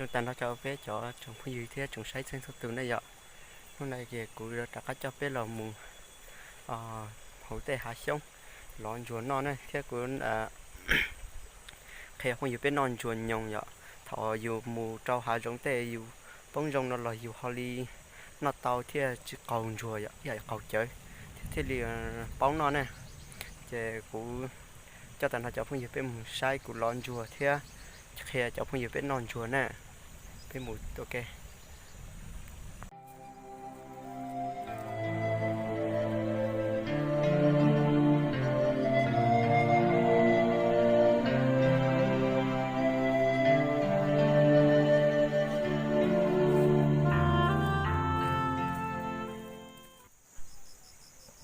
Tag nrho rau peb cov tsoom phooj ywg thiab tsoom saib txhua txhua tus ne yom. Hnub no ces kuv rov qab coj peb los mus hauv tej hav xyoob lov ntsuag noj ne thiab kuv qhia phooj ywg peb noj ntsuag nyoos yom. Thaum yus mus rau hav zoov tej yus poob zoo no los yus ho li noj tau thiaj tsis qaug ntsuag yom, ib yam qaug cawv thiab thiaj li paub noj ne. Ces kuv coj tag nrho cov phooj ywg peb mus saib kuv lov ntsuag thiab qhia cov phooj ywg peb noj ntsuag na. Peb mus ua ke.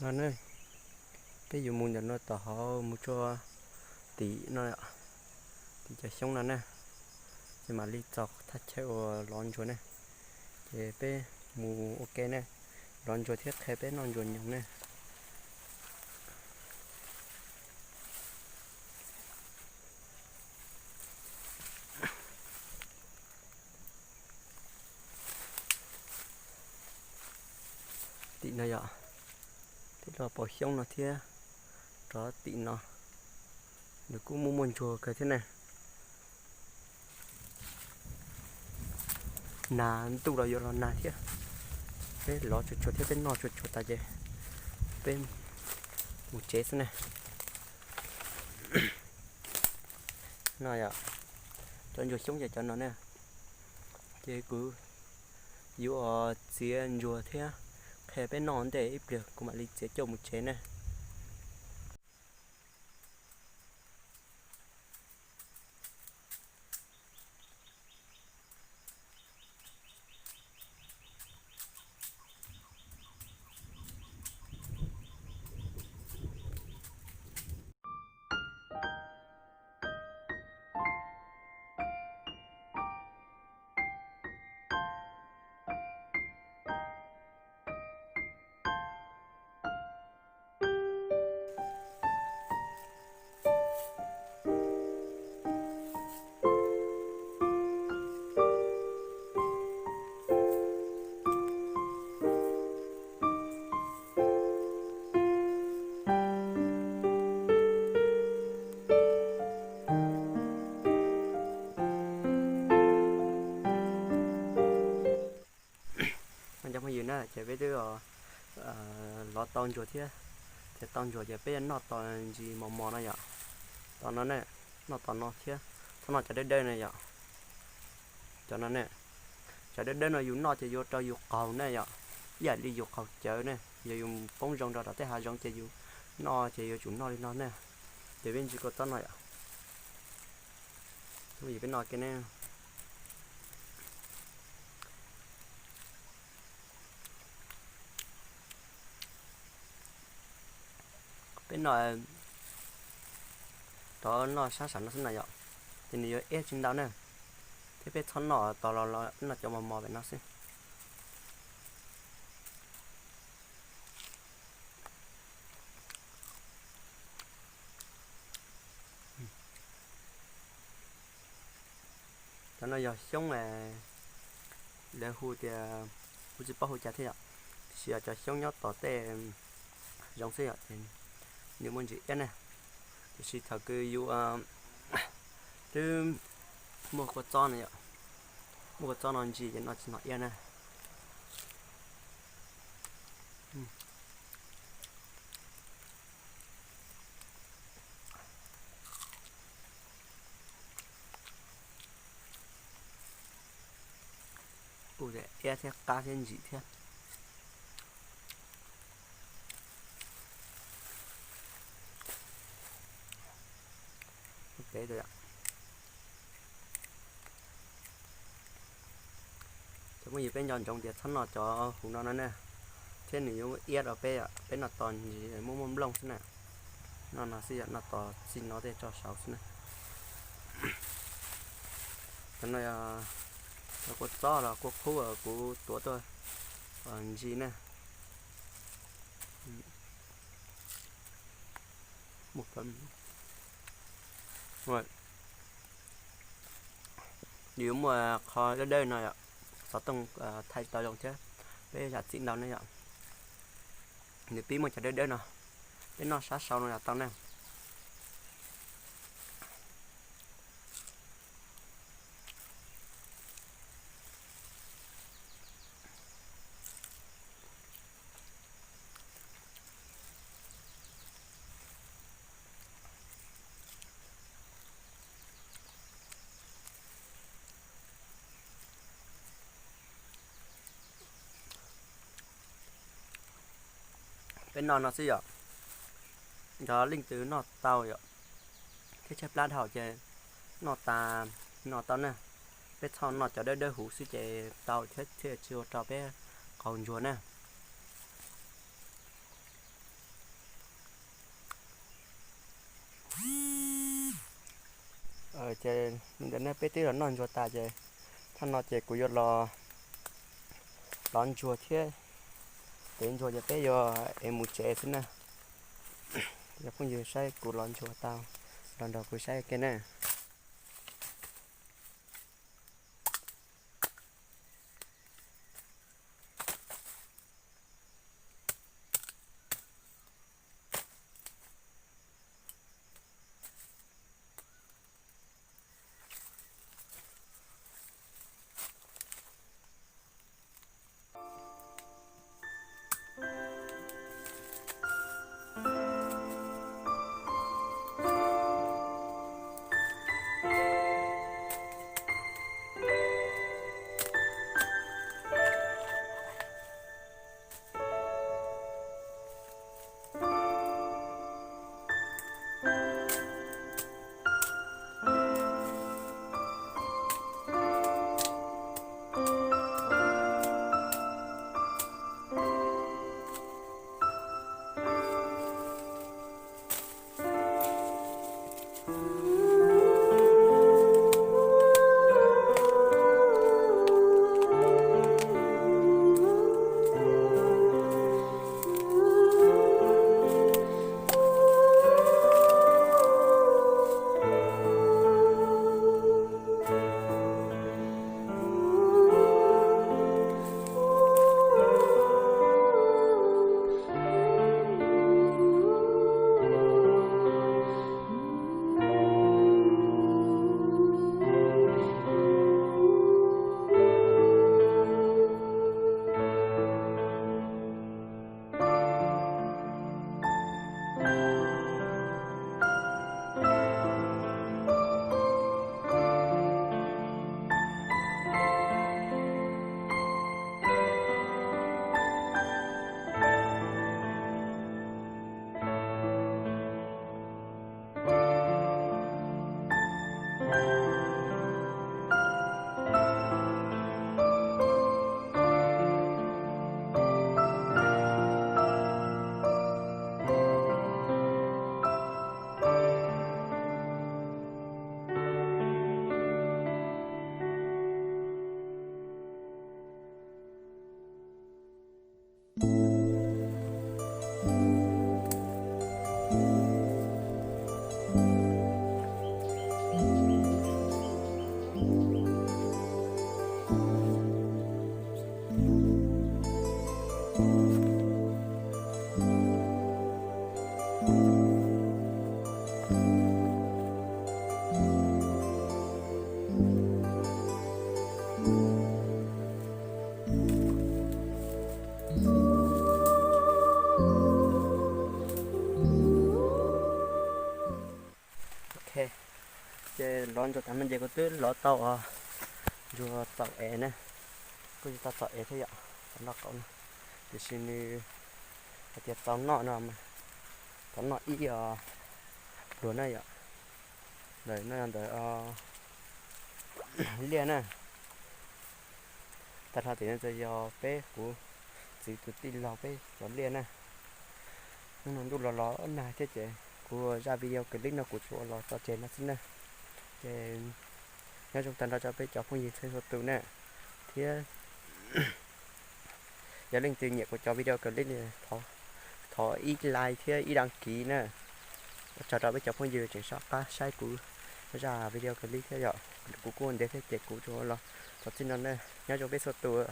No ne, peb yuav mus ntawm no tom hauv mus txog tim no, tim cov xyoob no ne, ces mam li txog thaj chaw uas lov ntsuag ne. Ces peb mus ua ke ne, lov ntsuag thiab qhia peb noj ntsuag nyoos ne. Tim no yom, tim loj paus xyoob no thiab rov tim no, nws kuj muaj muaj ntsuag kawg thiab ne. Nag ntuj los yuav los nag thiab, peb lov tsuag tsuag thiab peb noj tsuag tsuag tas ces peb mus tsev xwb ne. No yom, cov ntsuag xyoob ces cov no ne. Ces kuv yuav txiav ntsuag thiab qhia peb noj ntej ib pliag kuv mam li txiav coj mus tsev ne. Cov phooj ywg na, ces peb twb lov tau ntsuag thiab, ces tau ntsuag ces peb noj tos ntsis mos mos no yom. Tos no ne, noj tos no thiab, txhob noj cov dawb dawb no yom. Cov no ne, cov dawb dawb no yus noj ces yuav rau yus qaug ne yom, ib yam li yus qaug cawv ne. Yog yus poob zoo rau tej hav zoov ces yus noj ces yuav tsum noj li no ne. Ces peb ntsis kua txob no yom, peb noj ke ne. Peb noj, rov noj sab sam no xwb na yom, ces nws yuav iab tsis ntau ne, thiab peb txhob noj tos los los noj cov mos mos pem no xwb. Cov no yog xyoob, lawv hu tias, kuv tsis paub hu cas thiab yom, tiam sis yog cov xyoob nyob tom tej zoov xwb yom, ces nws muaj ntsis iab ne. Tiam sis thaum kws yus twb muaj kua txob no yom, muaj kua txob no ntsis ces noj tsis hnov iab na. Kuj iab thiab qab thiab ntsim thiab. Cov phooj ywg, peb nco ntsoov tias txhob noj cov huv no no na, thiab nws yuav iab rau peb, peb noj tos ntsis muaj muaj nplooj xwb na. Noj no xwb yom, noj tos txij no tej tso saud xwb na. Cov no yog cov kua txob los kua qhub kuv tuav tuaj ntsis na. Nws yuav muaj qhov dawb dawb no yom, xov tooj thaij tsis tau zoo thiab, peb zam txim ntau ne yom. Nws pib muaj cov dawb dawb no, peb noj sab sau no los tau na. Peb noj no xwb yom, yog leej twg noj tau yom, thiab tshaib plab dhau ces noj tas no tau na. Peb txhob noj cov dawb dawb huv xwb ces tau thiab thiaj tsis ua rau peb qaug ntsuag na. Ces li ntawd ne peb twb los noj ntsuag tas ces thaj no ces kuv yuav los lov ntsuag thiab tev ntsuag ces peb yuav ev mus tsev xwb na. Yog phooj ywg saib kuv lov ntsuag tau los nrog kuv saib ua ke na. Ok, ces lov ntsuag tas no ces kuv twb lov tau ntsuag txaus ev na. Kuj tsis tau txaus ev thiab yom, tau noj qaum no, tiam sis nws hais tias txaus noj no, txaus noj ib pluag na yom. Ntawm no ntawm liaj na. Tag nrho tim no yog peb kuv txiv tus tij laug peb cov liaj na. Hnub no ntuj los los nag thiab ces kuv zaj video clip no kuv tsuas los tso tseg no xwb na. Ces nyob zoo tag nrho rau peb cov phooj ywg txhua tus na, thiab yog leej twg nyiam kuv cov video clip, thov ib like thiab ib đăng ký na. Ua tsaug rau peb cov phooj ywg tseem soj qab saib kuv zaj video clip thiab yom. Kuv kuj ua ntev thiab ces kuv tsuas los txog txij no na. Nyob zoo peb txhua tus.